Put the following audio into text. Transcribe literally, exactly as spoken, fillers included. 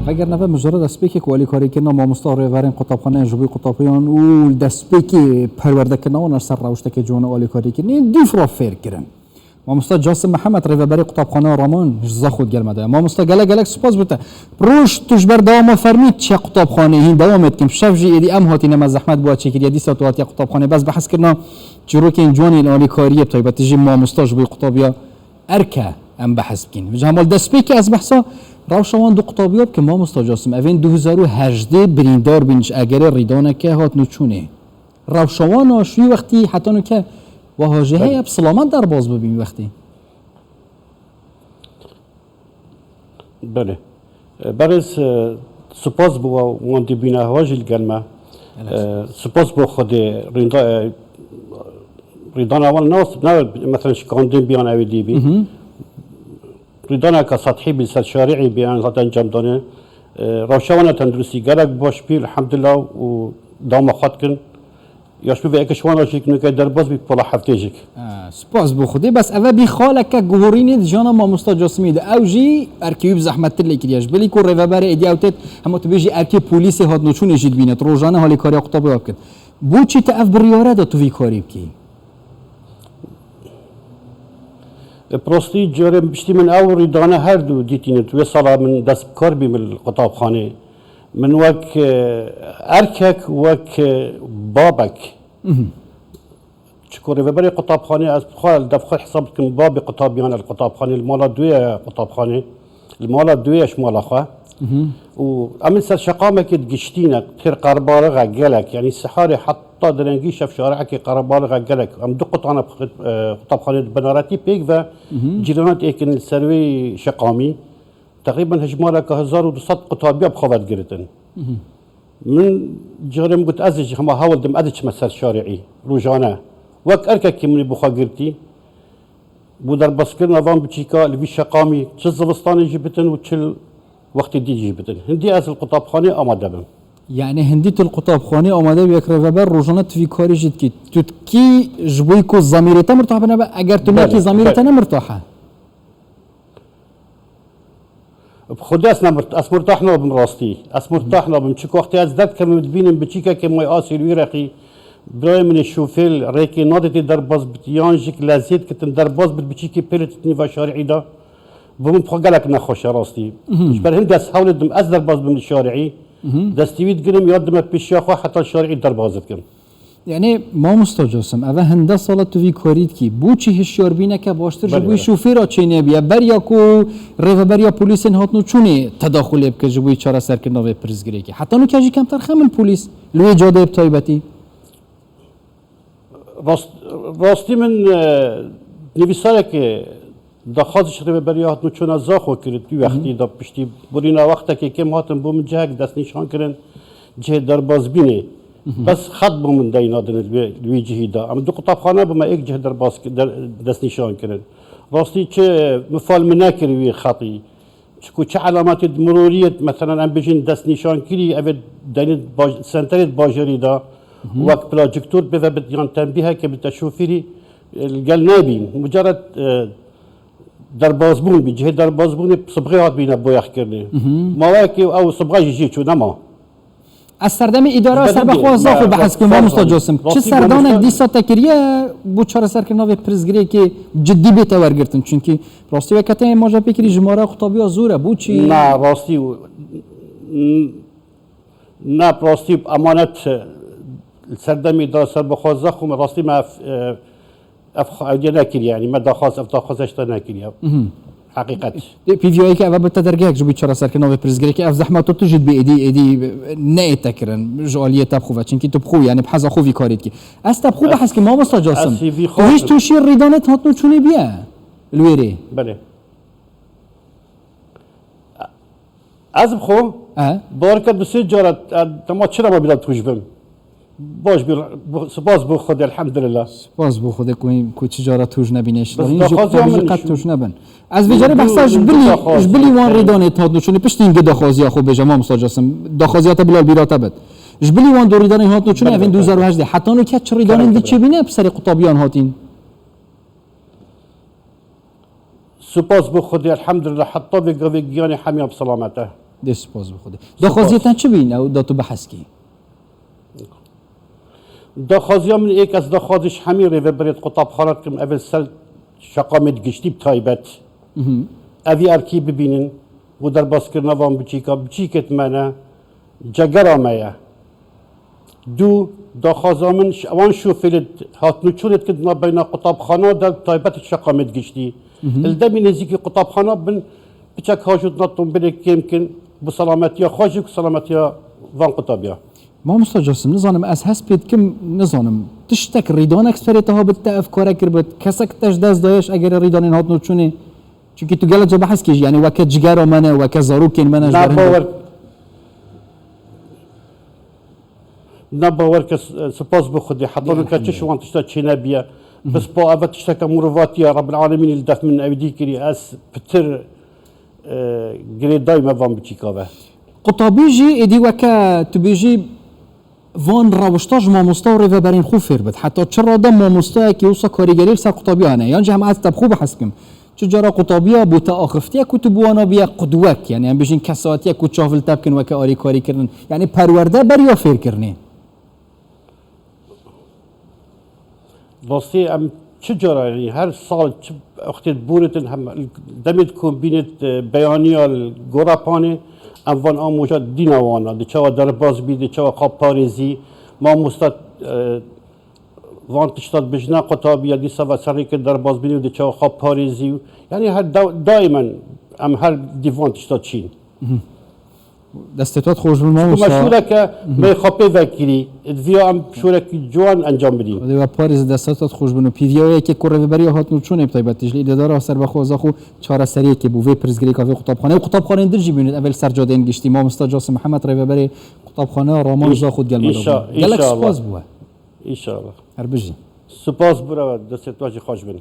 Vegerine ve mijara destpêkê ku alîkarîkirina mamosta rêverên qutabxaneyan ji bo qutabxaneyan û li destpêkê perwerdekirina wan ser rewştekê ciwan û alîkarîkirinê dîf re fêr kirin. Mamosta Casim Mihemed, rêveberê qutabxaneya Raman, ji Zaxo digel me de ye. Mamosta, gelek gelek spas bo te. Roj tu ji ber dewama fermî çe qutabxaneyê, hîn dewamê dikim. Şev jî êdî em hatîne, me zehmet bi we çêkiriye, dîsa tu hatiye qutabxaneyê. Bes behs kirina çîrokên ciwan yên alîkariyê, bi taybetî jî mamosta ji bo qutabiya erk e em behs bikîn. Ji hemal destpêkê ez behsa rewşa wan du qutabiya bikim, mamosta Casim. Evên du hezar û hejdeh birîndar bîn ji egerê rîdaneke hat nûçûnê. Rewşa wan a ji wî wextî heta nûke weha jî heye, bi silamet derbas bibîn wî wextî. Belê. E, berêz, e, spas bo wan dibîne hewa jî li gel me. E, spas bo Xwedê rînda-, e, rîdana wan ne, ne, mesela şikandin biyan ew ê dî bî. Rîdaneke sethî bî, ser şarîî bî, yan zaten encamdanê. E, rewşa wan a tenduristî gelek baş bî, elhamdulillah, û dama xwe dikin. Ya ji bo vê êk ji wan re jî nuke derbas bî, pola heftê jî. Ha, spas bo Xwedê, bes eve bî xaleke guhorînê di jiyana mamosta Casimî de. Ew jî erkê wî bi zehmettir lê kiriye. Ji bilî ku rêveberê êdî ew têt, hema tu bêjî erkê polîsê hat nûçûnê jî dibîne. Tu rojane halîkariya qutabê we bikin. Bo çi te ev biryare da tu vî karî bikî? E, bi rastî carê piştî min ew rîdane her du dîtînin. Wê sala min dest bi kar bî min li qutabxanê. Min wek, e, erkek, wek, e, babek. Çiku rêveberê qutabxanê ez bi xwe, li dev xwe hesab dikim, babê qutabiyan el qutabxanê, li mala duya qutabxanê, li mala duya ji mala xwe. Û em ê ser şeqamekê digiştîne, têr qerbarixe gelek, yanî siharê heta direngî şev şarihekê qerbarixe gelek. Em du qutana bi xit-, e, qutabxanê di binaretî pêk ve cîranat êkin li ser wê şeqamî. Teqrîben hejmareke hezar û du sed qutabiya bi xwe ve digiritin. Min carê min got, ez ê jî hema hewl dim, ez ê çime ser şarîî rojane. Wek erkekî min ê bi xwe girtî, bo derbazkirina van biçîka li vî şeqamî, çi zivistanê jî bitin û çi wextê dî jî bitin. Hindî ez li qutabxanê amade bim. Yanî hindî tu li qutabxanê amade bî, wek rêveber rojane tu vî karî jî dikî. Tu dikî ji bo ku zamîrê te mirtah bine be, eger tu Belê, nekî zamîrê te belê. ne mirtah e. Bi Xwedê ez ne mirt-, ez murtah nabim rastî. Ez murtah nabim. Çi wextê ez derdikevim dibînim biçîkekê may asê li wî rexî, birayê min ê şofêr rêkê nadê tê derbaz bit, yan jî ki leziyê dikitin derbaz bit, biçîkî pêlê ditinî ve şarîî de. Bo min xwe gelek nexweş e rastî. Ji ber hindê ez hewlê dim ez derbaz bim li şarîî. Destî wî digirim ya dime pêşiya xwe heta şarîî derbaz dikim. Yanî mamosta Casim, eve hinde sala tu vî karî dikî. Bo çi hişyarbîneke baştir ji Belê, bo belê. şofêra çênebûye? Beriya ku rêveberiya polîsên hatnûçûnê tedaxulê bike ji bo çareserkirina vê pirsgirêkê. Heta nûke jî kemtir xem in polîs li wê cadeyê bi taybetî. Rast-, rastî min, e, nivîsareke daxwaz ji rêveberiya hatnûçûna Zaxo kir, di wextî de piştî birîna wextekê kêm hatin bo min cihek destnîşan kirin, cihê derbazbînê. Bes xet bo min deyna din li wê, li wî cihî de. Em du qutabxane bo me êk cih derbaz ki-, der-, destnîşan kirin. Rastî çi mifal min nekir wî xetî. Çiku çi elametê di miroriyê, meselen, em bêjin destnîşankirî, ev ê deynê baj-, senterê di bajarî de, wek projektor bê ve bit, yan tembîheke bite şofîrî, e, li gel nebîn. Mucaret, e, derbazbûn bî, cihê derbazbûnê sibxê hat bîne boyaxkirinê. Maweyekê ew sibxa jî jê çû nema. Ez serdemê îdara Belê, serbexwe me Zaxo behs kim, mamosta Casim. Çi serdanek dîsa te kiriye bo çareserkirina vê pirsgirêkê cidî bê te wergirtin? Çünkü rastî weke te ma jî pê kirî jimara qutabiya zor e. Bo çi? Na, rastî, n-, na, rastî emanet, e, li serdemê îdara serbexwe Zaxo me rastî me ev, e, Ev xwe ewdiye nekiriye, yanî me daxwaz, ev daxwaz hişta nekiriye. Heqîqet. Ê, pîviyayê ke eve bi te dergehek ji bo çareserkirina vê pirsgirêkê, ev zehmeta tu jî dibê êdî, êdî ne ê te kirin, ji aliyê te bi xwe ve. Çinkî tu bi xwe, yanî bi heza xwe vî karî dikî. Ez te bi xwe behs kim, mamosta Casim. Tu hîç tûşî rîdanê hatnûçûnê bîye li wêrê? Belê. Ez bi xwe, E? Barke du sê cara, e, dema çira me bîra tûj bim. Baş bî, bu, spas bo Xwedê, elhamdülillah. Spas bo Xwedê ku, ku çi cara tûj nebîne. Bes Şilahîn jî daxwaziya qutobî jî min qet şu. tûj nebin. Ez vê carê Min behsa ji du bilî, daxwaziya ji bilî wan heye. rîdanê hatnûçûnê, piştî hingê daxwaziya xwe bêje, mamosta Casim. Daxwaziya te bila li bîra te bit. Ji bilî wan du rîdanê hatnûçûnê Belê, evên belê, du hezar û hejdeh. Heta nûke çi rîdanên Kerem, dî kerem. çêbîne bi serê qutabiyan hatîn? Spas bo Xwedê, elhamdülillah, heta vê gavê giyanê hemiya bi selamet e. Dê spas bi Xwedê. Daxwaziya te çi bîn ew da tu behs kî? Daxwaziya min êk ez daxwazî ji hemî rêveberêt qutabxana dikim, ev ê ser şeqa me digiştî bi taybet. Evî erkî bibînin, bo derbaskirina van biçîka, biçîkêt me ne, cegera me ye. Du, daxwaza min ji wan şofêrê hatnûçûnê dikin di navbeyna qutabxana de, bi taybet şeqa me digiştî. Li demî nêzîkî qutabxana bin, piçek hajot na tombêlê kêm kin, bi selametiya xwe jî, ku selametiya van qutabiya. Mamosta Casim, nizanim ez hest pê dikim, nizanim. Tiştek rîdanek serê te ha bi te ev kare kiribit, kesek te ji dest daye ji egerê rîdanên hatnûçûnê? Çunkî tu gelek ca behs kî jî, yanî weke cigera me ne, weke zarokên me ne, ji ber Na hindê bawer, na bawer ke s-, spas bi Xwedê. Heta Ya, nuke çi elhamdülillah. Şiwan tişta çênebiye. Pispa eve tişteke mirovatiye, Rabbil Alemînî li def min ew dî kirî. Ez pitir, e, girêdayî me van biçîka ve. Qutabî jî êdî weke tu bêjî van rewişta ji mamosta û rêveberên xwe fêr bit. Heta çi rade mamostayekî wisa karîgerî li ser qutabiya hene? Yan jî hema ez te bi xwe behs bikim. Çi cara qutabiya bo te axiftiye ku tu bi wana biye qudwek, yanî em bêjin kesayetiyek ku çav li te bikin weke alîkarî kirin. Yanî perwerde beriya fêrkirinê. Rastî em çi cara, yanî her sal çi wextê borêtin hem demê kombînê, e, beyaniya li Gorapanê, em van amoja dîna wana, di çawa derbas bî, di çawa xwe parêzî, mamosta, e, van tişta dibêjine qutabiya, dîsa ve serê kir derbas bînî û di çawa xwe parêzî û, yanî her da-, daimen em her dî van tişta çîn. Destê te xweş bin Ku me mamosta. Şûreke me xwe pê vekirî, diviya em şûrekî ciwan encam bidîn. Divê parêz destê te xweş bin û pîviya yekê ku rêveberiya hatnûçûnê bi taybetî ji li îdedara serbexwe Zaxo çareseriyekê bû vê pirsgirêka vê qutabxaneyê û qutabxanên din jî bînin ev ê li ser cadeyên giştî. Mamosta Casim Mihemed rêveberê qutabxaneya Raman Zaxo digel me de bû. Gelek spas bû we. Înşallah. Her bijî. Spas bû re, destê te jî xweş bin.